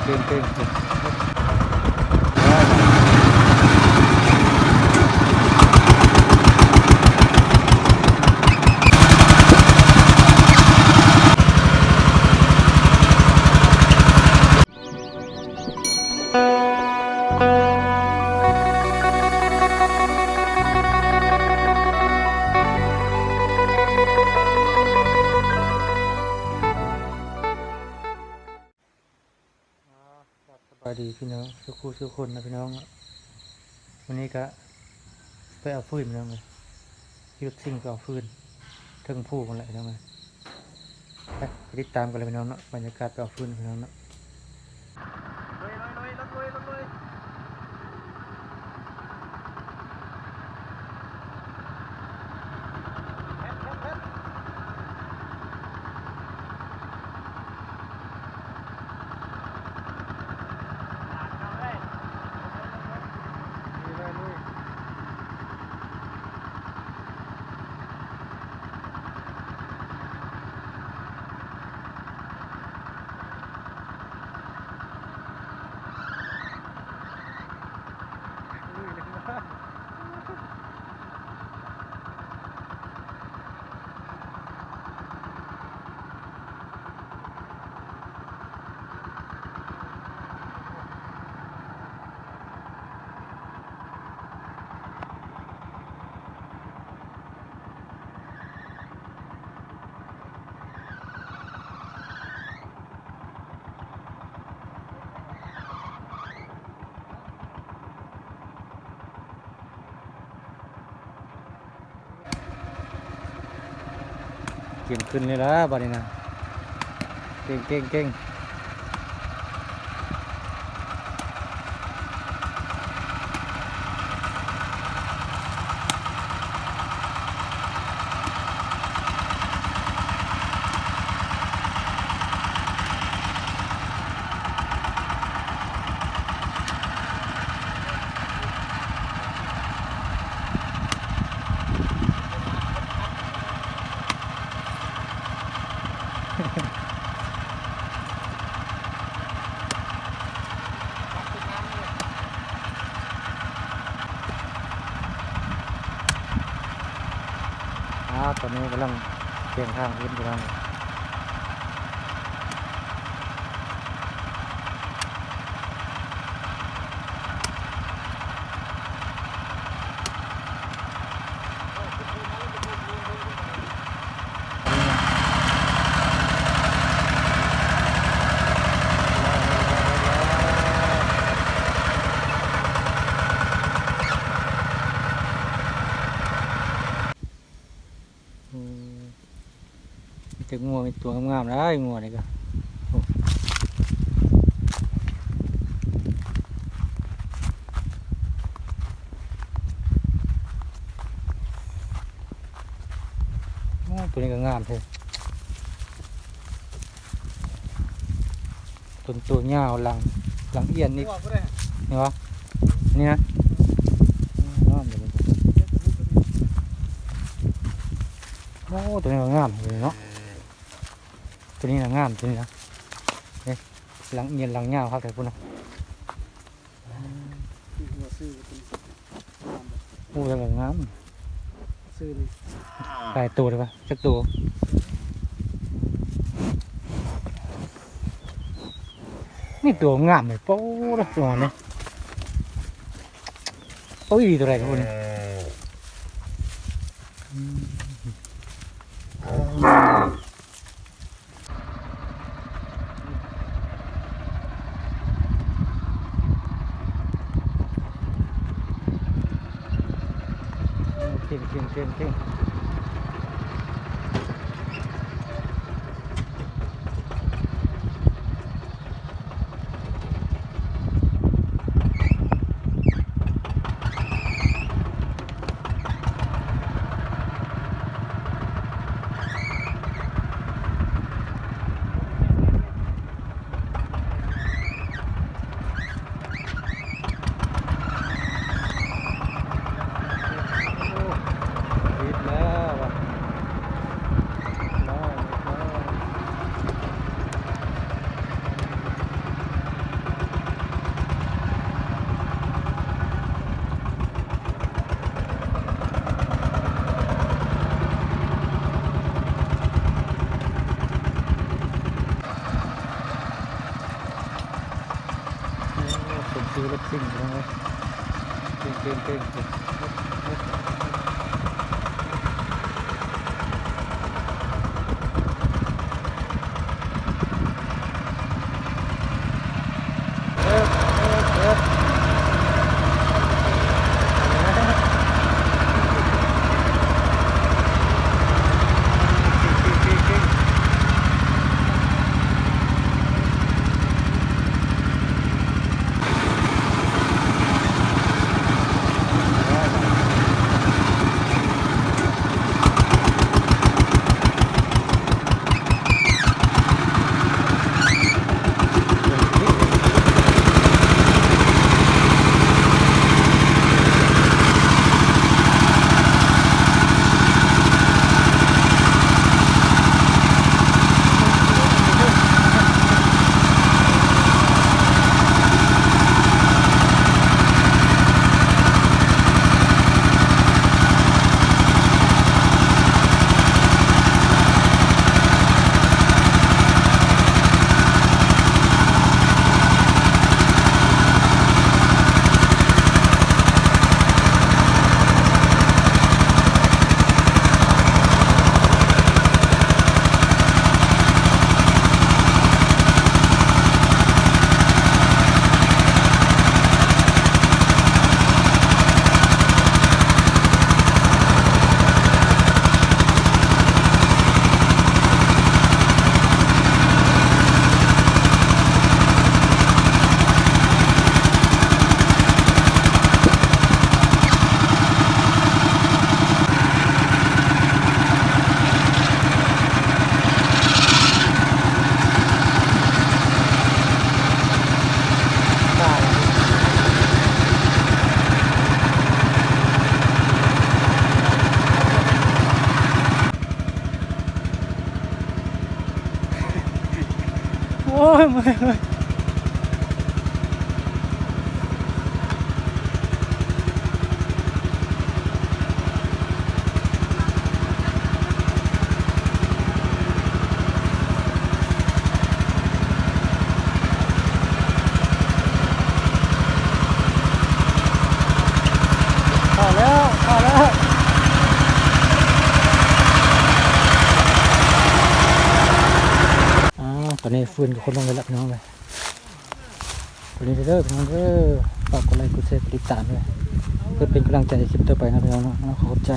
ເກັ່ງໆ ເກັ່ງ. ສະບາຍດີພີ່ນ້ອງ ສູ່ຄູ່ສູ່ຄົນນະພີ່ນ້ອງ. ມື້ນີ້ກະໄປເອົາຟືນພີ່ນ້ອງເອີຍ ຂີ່ລົດຊິ່ງໄປເອົາຟືນເທິງພູພຸ້ນແຫຼະພີ່ນ້ອງເອີຍ. ໄປ ໄປຕິດຕາມກັນເລີຍພີ່ນ້ອງເນາະ ບັນຍາກາດໄປເອົາຟືນພີ່ນ້ອງເນາະ. ເກັ່ງຂຶ້ນເລີຍລະບາດນີ້ນະ ເກັ່ງໆໆ. ອ່າ ຕອນນີ້ກຳລັງແກງທາງຂຶ້ນພີ່ນ້ອງ. ມີແຕ່ງົວ ມີຕົວງາມໆ ຫຼາຍງົວນີ້ກະ. ໂອ້ ໂຕນີ້ກະງາມແທ້. ຕົນໂຕຍາວ ຫຼັງ ຫຼັງອຽນອີກ. ນີ້ຫວາ? ນີ້ນະ? ໂອ້ ໂຕນີ້ກະງາມເນາະ. ໂຕນີ້ນະງາມ ໂຕນີ້ນະ. ນີ້ ຫຼັງອຽນ ຫຼັງຍາວຄັກແທ້ພຸ້ນນະ. ໂອ້ ແຕ່ກະງາມ. ຊື່ນີ້ ຫຼາຍໂຕເດ້ວະ ຈັກໂຕ? ນີ້ໂຕງາມເລີຍ. ໂອ້ ດອກດອນນີ້. ໂອ້ຍ ໂຕໃດພຸ້ນນີ້. ເກັ່ງ ເຄັ່ງ ເຄັ່ງ ເຄັ່ງ. ຕິດແລ້ ຄືລົດຊິງພີ່ນ້ອງເອີຍ ເກັ່ງໆໆ ເກັ່ງ. ໂອ້ຍ ເມື່ອຍ ເມື່ອຍ. ເຂົ້າແລ້ວ ເຂົ້າແລ້ວ. ອ້າວ ຕອນນີ້ຟືນກໍຄົນລົງໄປແລ້ວ ພີ່ນ້ອງເອີຍ. ກະນີ້ເດີພີ່ນ້ອງເດີ ຝາກກົດໄລ ກົດແຊ ກົດຕິດຕາມເດີ ເພື່ອເປັນກຳລັງໃຈໃນຄລິບຕໍ່ໄປເນາະພີ່ນ້ອງເນາະ. ຂໍຂອບໃຈ.